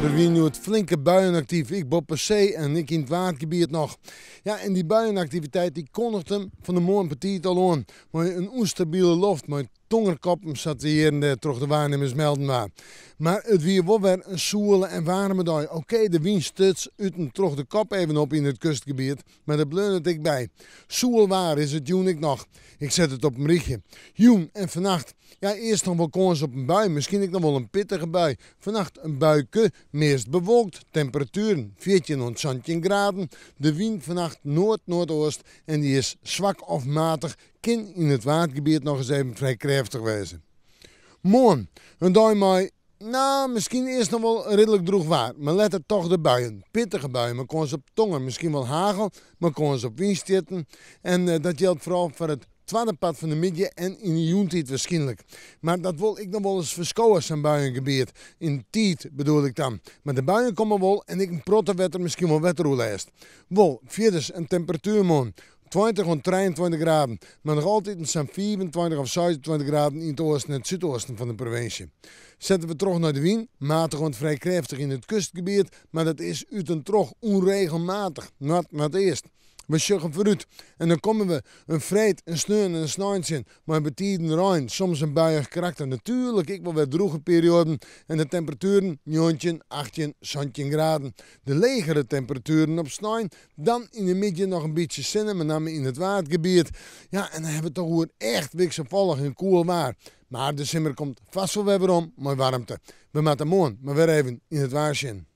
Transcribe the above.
Der wiene hjoed flinke buien aktyf, ek boppe see en ek yn it Waadgebiet noch. Ja, en dy buienaktiviteit dy kondiget him fan 'e moarn betiid al oan, mei in ûnstabile loft, mei tongerkoppen sa't dy hjir en dêr troch de waarnimmers melden waard. Mar it wie wol wer in soele en waarme dei. Okee, de wyn stuts út en troch de kop even op yn it kustgebiet, mar dêr bleaun it ek by. Soel waar is it jûn ek noch. Ik set it op in rychje. Jûn en fannacht, ja earst noch wol kâns op in bui, miskien ek noch wol in pittige bui. Fannacht in buike, meast bewolkt, temperatueren 14 oant 17 graden. De wyn fannacht noard-noardoost en dy is swak of matich, kin yn it Waadgebiet noch ris even frij krêftich wêze. Moarn, in dei mei, no, miskien earst noch wol ridlik drûch waar, mar letter toch de buien. Pittige buien mei kâns op tonger, miskien wol hagel, mei kâns op wynstjitten. En dat jildt foaral foar it twadde part fan de middei en yn de jûntiid wierskynlik. Mar dat wol ek noch wol ris ferskowe, sa'n buiengebiet. Yn tiid bedoel ik dan. Mar de buien komme wol en ek in protte wetter, miskien wol wetteroerlêst. Wol, fierders in temperatuer moarn 20 oant 23 graden, mar noch altiten sa'n 25 of 26 graden yn it oasten en it súdoasten fan de provinsje. Sette we troch nei de wyn, matich oant frij krêftich yn it kustgebiet, mar dat is út en troch ûnregelmatich, noard-noardeast. We sjogge foarút en dan komme we in freed, in sneon en in snein tsjin mei betiden rein, soms in buiïch karakter, natuerlik ek wol wer drûge perioaden en de temperatueren 19, 18, 17 graden. De legere temperatueren op snein, dan yn de middei noch in bytsje sinne, mei namme yn it Waadgebiet. Ja, en dan hawwe we it toch oer echt wikselfallich en koel waar. Mar de simmer komt fêst wol wer werom mei waarmte. We moatte moarn mar wer even yn it waar sjen.